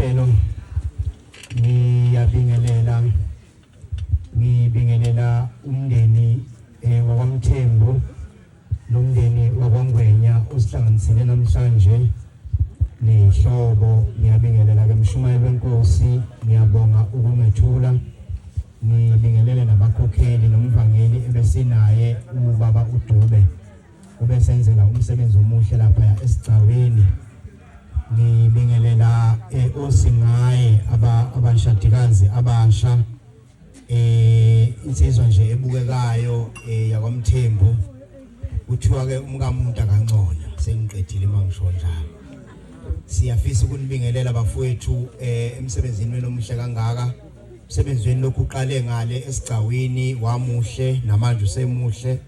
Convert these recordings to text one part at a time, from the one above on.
Wohlelo, ngiyabingelela, ngibingelela umndeni wakwaMthembu nomndeni wakwaNgwenya osihlanganisile namhlanje nehlobo. Ngiyabingelela ke mshumayeli wenkosi, ngiyabonga ukungethula. Ngibingelele nabakhokheli nomvangeli ebesinaye ubaba uDube, ubesenzela umsebenzi omuhle lapha esigcawini. Ngibingelela osingaye abashadikazi abasha, insizwa nje ebukekayo yakwaMthembu. Kuthiwa ke umkamuntu akanconywa, sengiqedile uma ngisho njalo. Siyafisa ukunibingelela bafowethu emsebenzini wenu omuhle kangaka. Umsebenzi wenu lokhu uqale ngale esigcawini wamuhle, namanje usemuhle.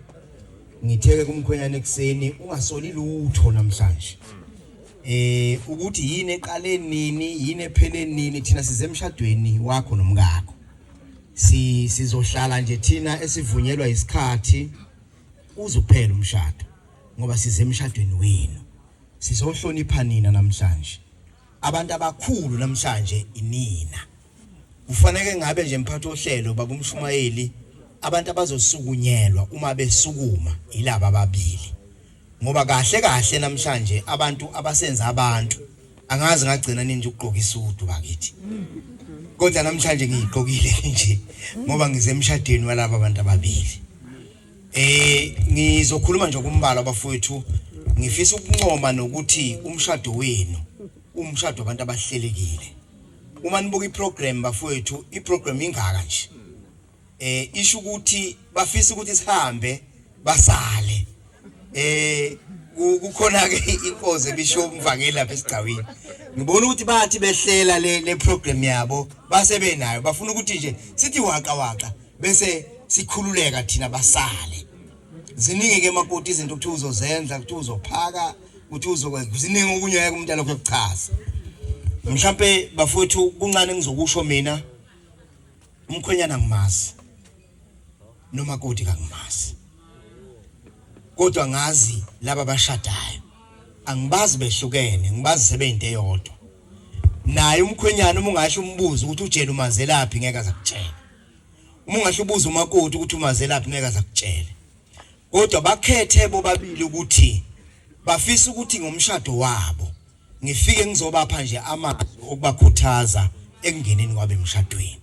Ngitheke kumkhwenyana ekuseni, ungasoli lutho namhlanje. Ukuthi yini eqale nini, yini ephele nini, thina size emshadweni wakho nomkakho. Sizohlala nje thina esivunyelwa isikhathi uze uphele umshado, ngoba size emshadweni wenu. Sizohlonipha nina namhlanje. Abantu abakhulu namhlanje inina. Kufanele ngabe nje mphathi ohlelo baba umshumayeli, abantu abazosukunyelwa uma besukuma yilaba ababili. Ngoba kahle kahle namhlanje abantu abasenza abantu, angazi ngagcina nini nje ukugqoka isudu bakithi. Kodwa namhlanje ngiyigqokile nje ngoba ngize emshadweni walaba abantu ababili. Ngizokhuluma nje kumbalo abafowethu. Ngifisa ukuncoma nokuthi umshado wenu umshado wabantu abahlelekile. Uma nibuka iprogram bafowethu, iprogram ingaka nje. Isho ukuthi bafisa ukuthi sihambe basale. Kukhona ke inkonzo ebisho umvangeli lapha esigcawini. Ngibona ukuthi bathi behlela le program yabo base benayo, bafuna ukuthi nje sithi waqa waqa bese sikhululeka thina basale. Ziningi ke makoti izinto ukuthi uzozenza, ukuthi uzophaka, ukuthi uzokwenza, ziningi okunye ngeke umuntu alokho ekuchaza. Mhlambe bafowethu kuncane ngizokusho mina, umkhwenyana ngimazi nomakoti kangimazi, kodwa ngazi laba abashadayo angibazi behlukene, ngibazi sebeyinto eyodwa. Naye umkhwenyana uma ungasho umbuzo ukuthi ujele umazelaphi ngeke azakutshela. Uma ungasho ubuza umakoti ukuthi umazelaphi ngeke azakutshela. Kodwa bakhethe bobabili ukuthi bafisa ukuthi ngomshado wabo ngifike ngizobapha nje amazwi okubakhuthaza ekungeneni kwabo emshadweni.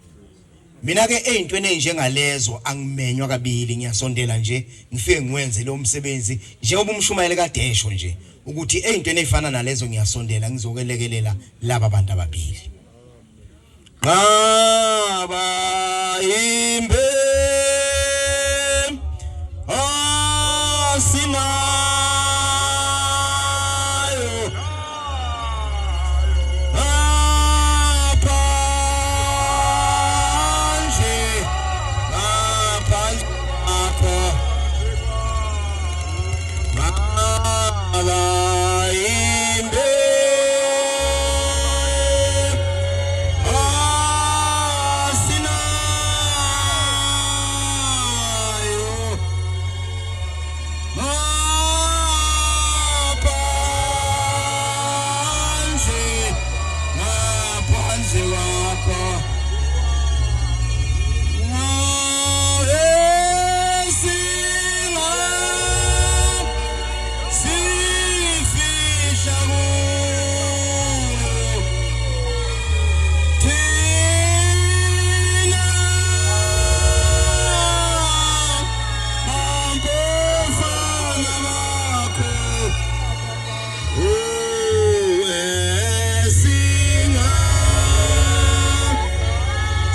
Mina ke ezintweni ezinjengalezo angimenywa kabili, ngiyasondela nje ngifike ngiwenze lo msebenzi njengoba umshumayeli kade esho nje ukuthi ezintweni ezifana nalezo ngiyasondela ngizokelekelela laba bantu ababili. Ngaba imbe asinayo ngaphandle, ngaphandle kwakho. Ngaba imbe asinayo ngaphandle, ngaphandle kwakho. Sifihla kuyo thina ampofana bakho, esinga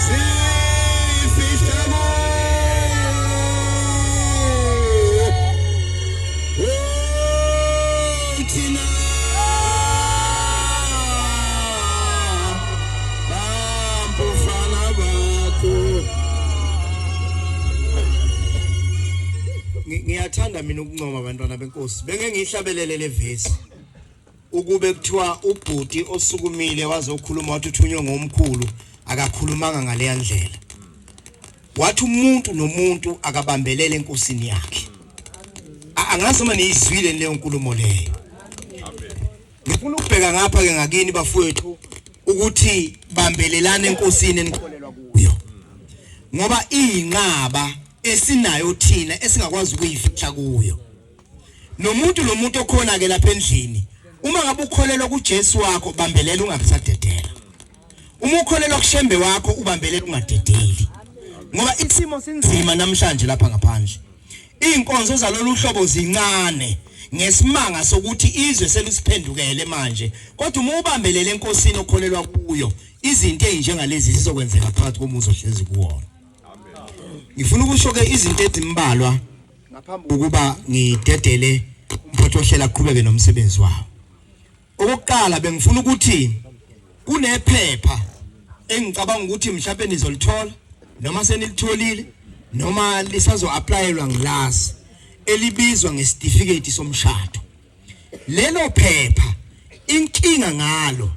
sifihla kuyo thina bampofana bakho. Ngiyathanda mina ukuncoma abantwana benkosi, benge ngihlabelele le vesi ukube kuthiwa ubhuti osukumile wazokhuluma wathi uthunywe ngomkhulu akakhulumanga ngaleya ndlela. Wathi umuntu nomuntu akabambelele enkosini yakhe. Angazi noma niyizwile leyo nkulumo leyo. Ngifuna ukubheka ngapha ke ngakini bafowethu. Ukuthi bambelelana enkosini enikholelwa kuyo. Ngoba iyinqaba esinayo thina esingakwazi ukuyifihla kuyo. Nomuntu lo muntu okhona ke lapha endlini uma ngabe ukholelwa kuJesu wakho bambelela ungabisadedela. Uma ukholelwa kuShembe wakho ubambelela ungadedeli. Ngoba isimo sinzima namhlanje lapha ngaphandle. Izinkonzo zalolu hlobo zincane ngesimanga sokuthi izwe selisiphendukele manje kodwa uma ubambelele enkosini okholelwa kuyo izinto ezinjengalezi zizokwenzeka phakathi komuzi ohlezi kuwona. Ngifuna ukusho ke izinto ezimbalwa ngaphambi kokuba ngidedele umphathi wohlelo aqhubeke nomsebenzi wawo. Okokuqala bengifuna ukuthi kunephepha engicabanga ukuthi mhlawumbe nizolithola noma senilitholile noma lisazo applyelwa ngilazi elibizwa ngesitifiketi somshado. Lelo phepha inkinga ngalo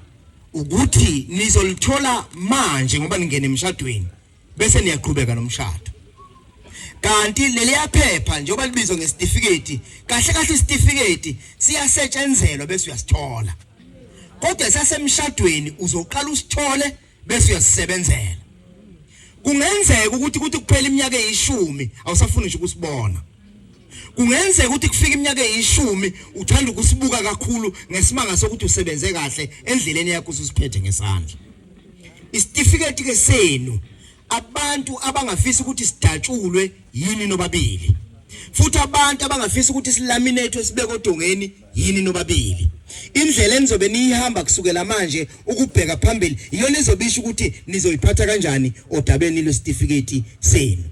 ukuthi nizolithola manje ngoba ningena emshadweni bese niyaqhubeka nomshado. Kanti leliya phepha njengoba libizwa ngesitifiketi kahle kahle isitifiketi siyasetshenzelwa bese uyasithola. Kodwa esasemshadweni uzoqala usithole bese uyasisebenzela. Kungenzeka ukuthi kuthi kuphela iminyaka eyishumi awusafuni nje ukusibona. Kungenzeka ukuthi kufika iminyaka eyishumi uthanda ukusibuka kakhulu ngesimanga sokuthi usebenze kahle endleleni yakho ususiphethe ngesandla. Isitifiketi ke senu abantu abangafisa ukuthi sidatshulwe yini nobabili. Futhi abantu abangafisa ukuthi silaminate sibeke odongeni yini nobabili. Indlela enizobe niyihamba kusukela manje ukubheka phambili iyona ezobisho ukuthi nizoyiphatha kanjani odabeni lwesitifiketi senu.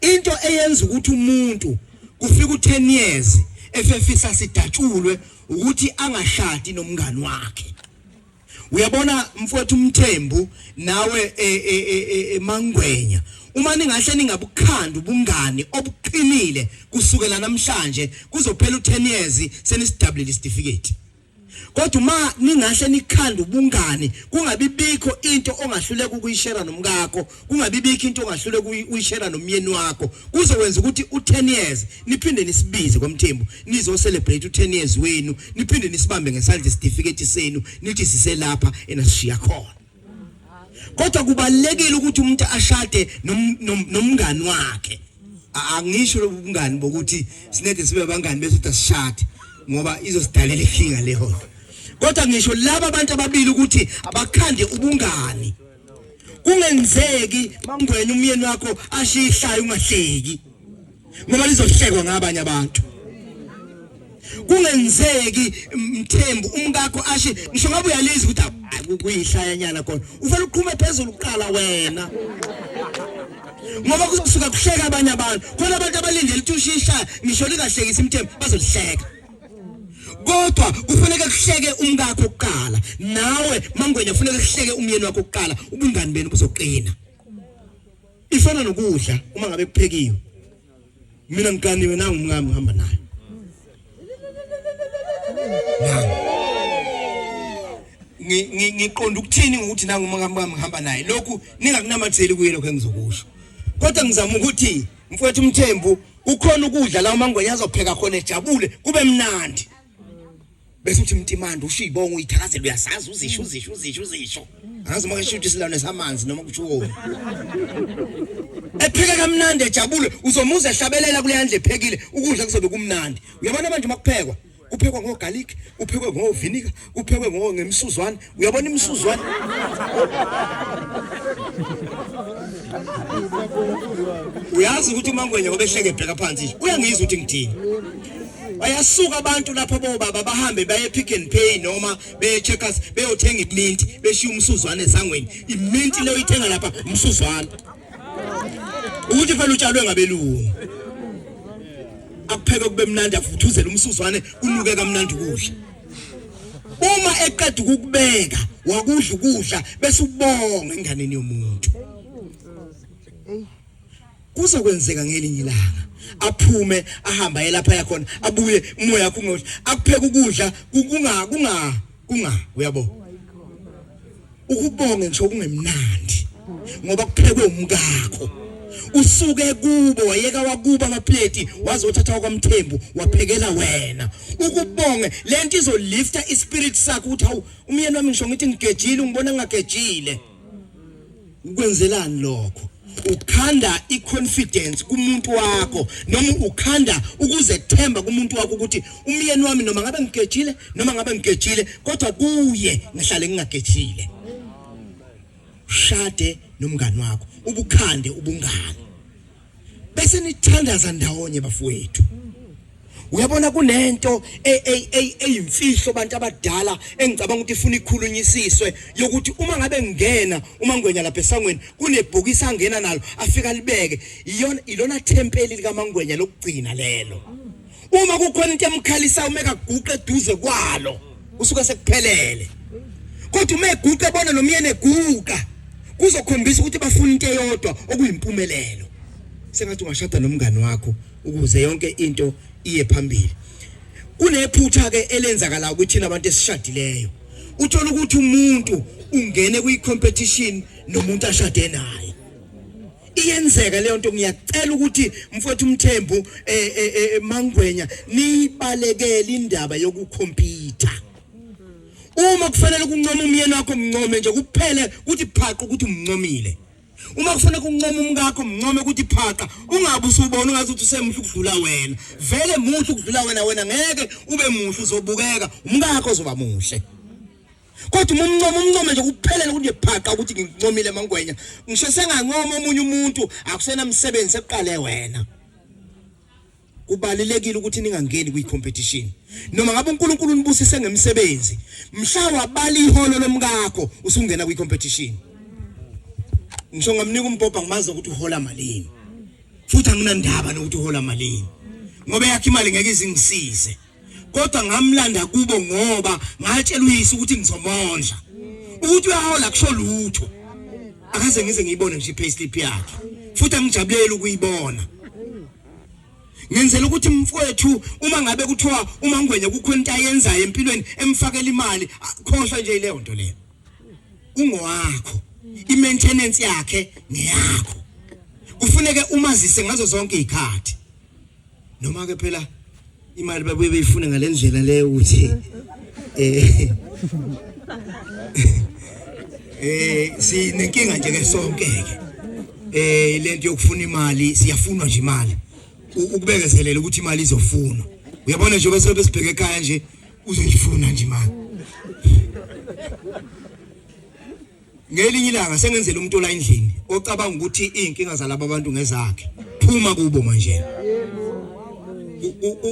Into eyenza ukuthi umuntu kufika u10 years efefisa sidatshulwe ukuthi angashadi nomngani wakhe. Uyabona mfowethu Mthembu nawe eMangwenya uma ningahle ningabukhanda ubungani obuqinile kusukela namhlanje kuzophela u10 years senisidabulile isitifiketi. Kodwa uma ningahle nikhanda ubungani kungabi bikho into ongahluleka ukuyishera nomkakho, kungabi bikho into ongahluleka ukuyishera nomyeni wakho, kuzokwenza ukuthi u10 years niphinde nisibize kwaMthembu nizo celebrate u10 years wenu, niphinde nisibambe ngesandla isitifiketi senu nithi siselapha enasishiya khona. Kodwa kubalekile ukuthi umuntu ashade nomngani wakhe. Angisho lobu bungani bokuthi sinede sibe abangani bese uthi asishade ngoba izosidalela inkinga leyo nto. Kodwa ngisho laba abantu ababili ukuthi abakhande ubungani. Kungenzeki mangwenya umyeni wakho ashiye ihlaya ungahleki. Ngoba lizohlekwa ngabanye abantu. Kungenzeki Mthembu umkakho ashe ngisho ngabe uyalizwa ukuthi kuyihlayanyana khona ufela uqhume phezulu kuqala wena ngoba kuzosuka kuhleka abanye abantu khona abantu abalindele ukuthi ushiye ihlaya ngisho lingahlekisi Mthembu bazolihleka kodwa kufuneka kuhleke umkakho kuqala nawe mangwenya kufuneka kuhleke umyeni wakho kuqala ubungani benu buzoqina ifana nokudla uma ngabe kuphekiwe mina ngiganiwe nangu umkami ngihamba naye ngiqonda ukuthini ngokuthi nangu umkami ngihamba naye lokhu ningakunamatheli kuye lokho engizokusho kodwa ngizama ukuthi mfowethu Mthembu kukhona ukudla la uMangwenya azopheka khona ejabule kube mnandi bese uthi mtimandi usho ibongo uyithakazela uyasazi uzisho uzisho uzisho uzisho angazi uma kasho ukuthi silwane samanzi noma kusho wona epheke kamnandi ejabule uzomuza ehlabelela kule yandle ephekile ukudla kuzobe kumnandi uyabona manje makuphekwa kuphekwa ngogarlic kuphekwe ngovinika kuphekwe ngo ngemsuzwane uyabona imsuzwane uyazi ukuthi uMangwenya ngoba ehleke ebheka phansi uyangizwa ukuthi ngithini bayasuka abantu lapho bobaba bahambe baye Pick and Pay noma beye Checkers beyothenga iminti beshiya umsuzwane esangweni iminti leyo ithenga lapha umsuzwane ukuthi fanele utshalwe ngabelungu akupheke kube mnandi avuthuzele umsuzwane kunuke kamnandi ukudla uma eqeda ukukubeka wakudla ukudla bese ubonga enganeni yomuntu kuzokwenzeka ngelinye ilanga aphume ahamba elapha yakhona abuye umoya wakho ungodla akupheke ukudla kunga kunga kunga uyabo ukubonge ngisho kungemnandi ngoba kuphekwe umkakho. Usuke kubo wayeka wakuba amapleti wazothatha kwaMthembu waphekela wena. Ukubonge lento izolifta ispirit sakho ukuthi hawu umyeni wami ngisho ngithi ngigejile ungibona ngingagejile. Ukwenzelani lokho? Ukhanda iconfidence kumuntu wakho noma ukhanda ukuzethemba kumuntu wakho ukuthi umyeni wami noma ngabe ngigejile noma ngabe ngigejile kodwa kuye ngihlale ngingagejile. Ushade nomngani wakho ubukhande ubungani bese nithandaza ndawonye bafowethu. Uyabona kunento e, e, e, eyimfihlo abantu abadala engicabanga ukuthi ifuna ikhulunyisiswe yokuthi uma ngabe ngena uma ngwenya lapha esangweni kunebhokisi angena nalo afika libeke iyona ilona thempeli likaMangwenya lokugcina lelo. Uma kukhona into emkhalisa uma ekaguqa eduze kwalo usuke sekuphelele. Kodwa uma eguqa ebona nomyeni eguqa kuzokhombisa ukuthi bafuna into eyodwa okuyimpumelelo. Sengathi ungashada nomngani wakho ukuze yonke into iye phambili. Kunephutha ke elenzakala kuthina abantu esishadileyo. Uthola ukuthi umuntu ungene kwi competition nomuntu ashade naye. Iyenzeka leyo nto ngiyacela ukuthi mfowethu Mthembu eh, eh, eh Mangwenya niyibalekele indaba yokukhompyutha. Uma kufanele ukuncoma umyeni wakho mncome nje kuphele kuthi phaqa ukuthi umncomile. Uma kufanele kuncoma umkakho mncome ukuthi phaqa ungabe usubona ungazi ukuthi usemuhle ukudlula wena. Vele muhle ukudlula wena wena ngeke ube muhle uzobukeka umkakho ozoba muhle. Kodwa uma umncoma umncome nje kuphelele ukuthi phaqa ukuthi ngikuncomile Mangwenya. Ngisho sengancoma omunye umuntu akusena msebenzi sekuqale wena. Kubalulekile ukuthi ningangeni kwi-competition. Noma ngabe uNkulunkulu unibusise ngemisebenzi, mhla wabala iholo lomkakho usungena kwi-competition. Ngisho ngamnika umbhobha ngimazi ukuthi uhola malini. Futhi anginandaba nokuthi uhola malini. Ngoba yakhe imali ngeke izingisize. Kodwa ngamlanda kubo ngoba ngatshela uyise ukuthi ngizomondla. Ukuthi uyahola kusho lutho. Akaze ngize ngiyibone nje i-payslip yakhe. Futhi angijabuleli ukuyibona. Ngenzela ukuthi mfowethu uma ngabe kuthiwa uma ngwenya kukhona into ayenzayo empilweni emfakela imali khohlwa nje leyo nto leyo. Ungowakho. I-maintenance yakhe ngeyakho. Kufuneke umazise ngazo zonke izikhathi. Noma ke phela imali babuye beyifune ngalendlela leyo ukuthi eh eh sinenkinga nje ke sonke ke. Eh lento yokufuna imali siyafunwa nje imali. Ukubekezelela ukuthi imali izofunwa. Uyabona nje bese besibheke ekhaya nje uzoyifuna nje imali. Ngelinye ilanga sengenzela umuntu ola endlini ocabanga ukuthi izinkinga zalaba bantu ngezakhe. Phuma kubo manje.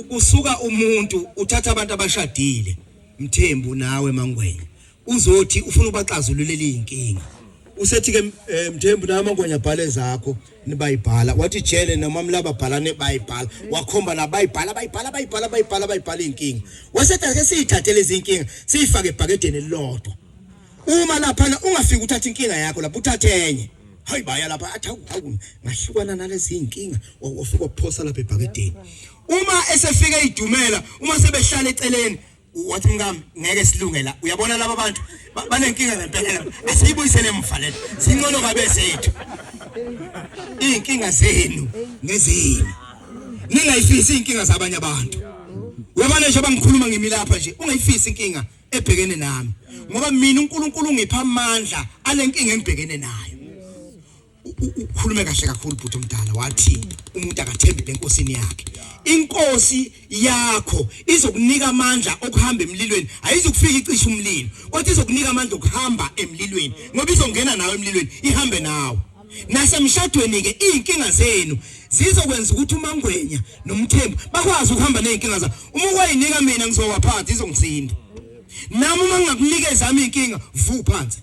Kusuka umuntu uthatha abantu abashadile Mthembu nawe Mangwenya uzothi ufuna ubaxazululela izinkinga. Usethi ke eh, Mthembu nawe Mangwenya bhale zakho nibayibhala wathi jele noma mlaba bhalane bayibhala wakhomba la bayibhala bayibhala bayibhala bayibhala bayibhala inkinga wasethi ake siyithathe lezi inkinga siyifake ebhakedeni elilodwa uma laphana ungafiki uthathe inkinga yakho lapho uthathe enye hayi baya lapha athi hawu hawu ngahlukana nalezi inkinga wafika waphosa lapha ebhakedeni uma esefika idumela uma sebehlala eceleni wathi mkami ngeke silunge la uyabona laba bantu banenkinga ngempela asiyibuyisele emva lento singcono kabe zethu izinkinga zenu ngezenu ningayifisi inkinga zabanye abantu uyabona nje bangikhuluma ngimi lapha nje ungayifisi inkinga ebhekene nami ngoba mina uNkulunkulu ungipha amandla alenkinga engibhekene nayo Ukhulume kahle kakhulu bhuti omdala wathi umuntu akathembele enkosini yakhe. Inkosi yakho izokunika amandla okuhamba emlilweni, ayizukufika icishe umlilo, kodwa izokunika amandla okuhamba emlilweni ngoba izongena nawe emlilweni ihambe nawe. Nasemshadweni ke izinkinga zenu zizokwenza ukuthi uMangwenya noMthembu bakwazi ukuhamba nezinkinga zabo. Uma ukwayinika mina ngizowa phansi izongisinda. Nami uma ngingakunikeza ami inkinga vu phansi.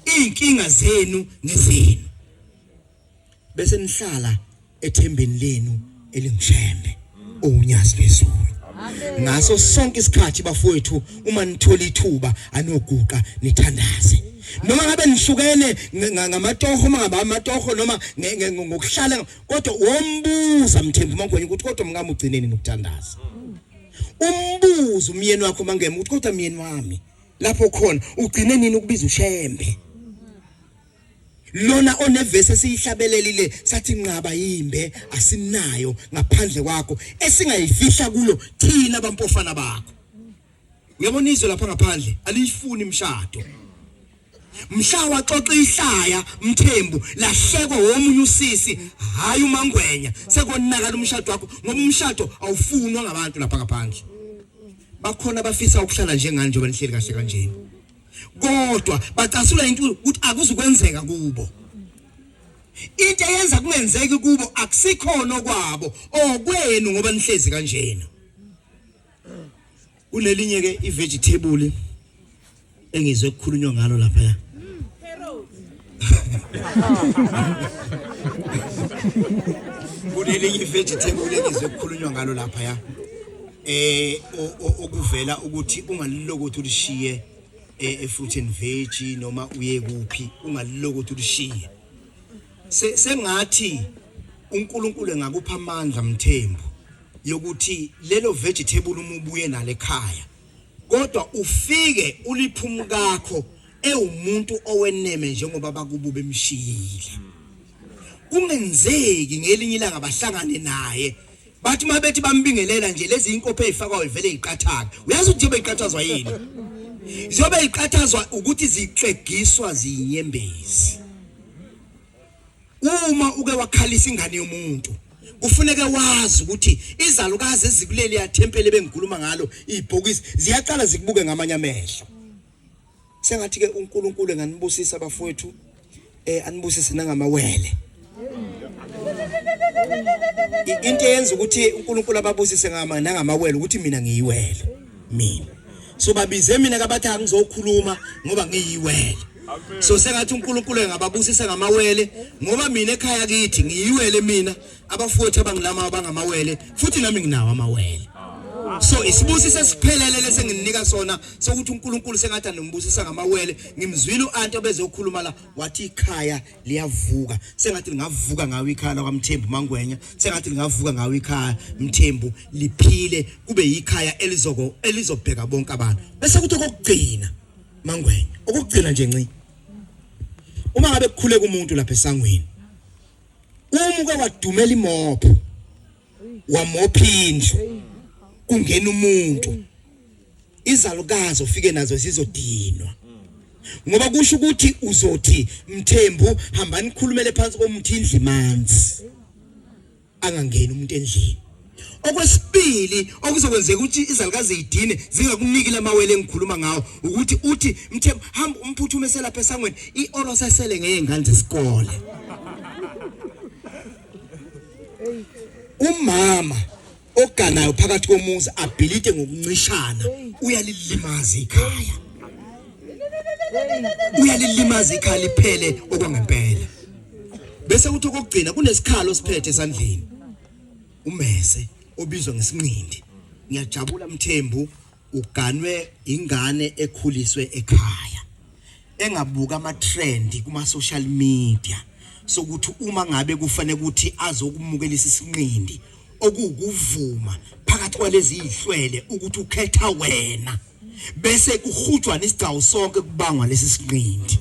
Izinkinga zenu ngezenu. Bese nihlala ethembeni lenu elinguShembe owunyazi lwezulu. Ngaso sonke isikhathi bafowethu uma nithola ithuba anoguqa nithandaze. Noma ngabe nihlukene ngamatoho uma ngaba amatoho noma ngokuhlala kodwa wombuza Mthembu Mangwenya ukuthi kodwa mngami ugcineni nokuthandaza. Umbuzo umyeni wakho mangema ukuthi kodwa myeni wami lapho khona ugcine nini ukubiza uShembe. Lona onevesi esiyihlabelelile sathi nqaba yimbe asinayo ngaphandle kwakho esingayifihla kulo thina bampofana bakho. Uyabona izwe lapha ngaphandle aliyifuni imishado. Mhla waxoxa ihlaya Mthembu lahlekwa womunye usisi hayi uMangwenya sekonakala umshado wakho ngoba umshado awufunwa ngabantu lapha ngaphandle. Bakhona abafisa ukuhlala njengani njengoba nihleli kahle kanjena. Kodwa bacasula into ukuthi akuzukwenzeka kubo. Into eyenza kungenzeki kubo akusikhona okwabo okwenu ngoba nihlezi kanjena. Kunelinye ke ivegetable engizwe kukhulunywa ngalo lapha. Kunelinye ivegetable engizwe kukhulunywa ngalo lapha ya. Eh okuvela ukuthi ungalilokothi ulishiye e fruit and veg noma uye kuphi ungalilokothi ulishiye. Sengathi uNkulunkulu engakupha amandla Mthembu yokuthi lelo vegetable uma ubuye nalo ekhaya kodwa ufike uliphumkakho ewumuntu oweneme njengoba bakubo bemshiyile kungenzeki ngelinye ilanga bahlangane naye bathi uma bethi bambingelela nje lezi inkophe ezifakwayo ivele iqathaka uyazi ukuthi ziyobe iqathazwa yini ziyobe iqathazwa ukuthi zixegiswa zinyembezi Uma uke wakhalisa ingane yomuntu kufuneke wazi ukuthi izalukazi ezikuleli yathempeli bengikhuluma ngalo ibhokisi ziyaqala zikubuke ngamanye amehlo. Sengathi ke uNkulunkulu enganibusisa bafowethu eh anibusise nangamawele. Into eyenza ukuthi uNkulunkulu ababusise ngama nangamawele ukuthi mina ngiyiwele mina. So babize mina kabathi angizokhuluma ngoba ngiyiwele. So sengathi uNkulunkulu engababusisa ngamawele ngoba mina ekhaya kithi ngiyiwele mina abafowethu abangilama abangamawele futhi nami nginawo amawele. So isibusiso esiphelele lesenginika sona sokuthi uNkulunkulu sengathi anombusisa ngamawele ngimzwile uanti obezokhuluma la wathi ikhaya liyavuka sengathi lingavuka ngawo ikhaya lakwaMthembu Mangwenya sengathi lingavuka ngawo ikhaya Mthembu liphile kube yikhaya elizoko elizobheka bonke abantu bese kuthi okugcina Mangwenya okugcina nje nci uma ngabe kukhuleka umuntu lapha esangweni uma uke wadumela imopho wamopha indlu kungena umuntu izalukazi ofike nazo zizodinwa ngoba kusho ukuthi uzothi Mthembu hambani khulumele phansi komuthi indlu imanzi angangeni umuntu endlini okwesibili okuzokwenzeka ukuthi izalukazi zidine zingakuniki lamawele engikhuluma ngawo ukuthi uthi Mthembu hamba umphuthume selapha esangweni ioro sesele ngeyengane zesikole umama oganayo phakathi komuzi abhilite ngokuncishana uyalilimaza ikhaya uyalilimaza ikhaya liphele okwangempela bese kuthi okugcina kunesikhalo siphethe esandleni umese obizwa ngesinqindi ngiyajabula Mthembu uganwe ingane ekhuliswe ekhaya engabuka ama trend kuma social media sokuthi uma ngabe kufanele ukuthi azokumukelisa isinqindi okuwukuvuma phakathi kwalezi ihlwele ukuthi ukhetha wena bese kuhutshwa nesigcawu sonke kubangwa lesi sinqindi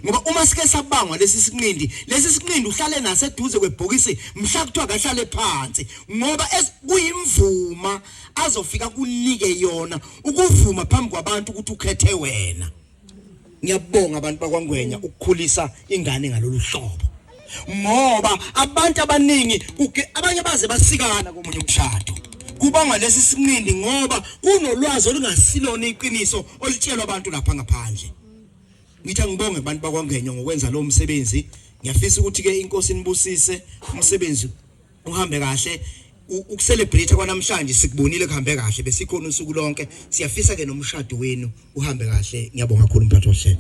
ngoba uma sike sabangwa lesi sinqindi lesi sinqindi uhlale naso eduze kwebhokisi mhla kuthiwa kahlale phansi ngoba kuyimvuma azofika kunike yona ukuvuma phambi kwabantu ukuthi ukhethe wena ngiyabonga abantu bakwaNgwenya ukukhulisa ingane ngalolu hlobo ngoba abantu abaningi abanye baze basikana komunye umshado kubangwa lesi sinqindi ngoba kunolwazi olungasilona iqiniso olutshelwa abantu lapha ngaphandle ngithi angibonge abantu bakwaNgwenya ngokwenza lo msebenzi ngiyafisa ukuthi ke inkosi inibusise umsebenzi uhambe kahle ukucelebrate kwanamhlanje sikubonile kuhambe kahle besikhona usuku lonke siyafisa ke nomshado wenu uhambe kahle ngiyabonga kakhulu mphathi wohlelo.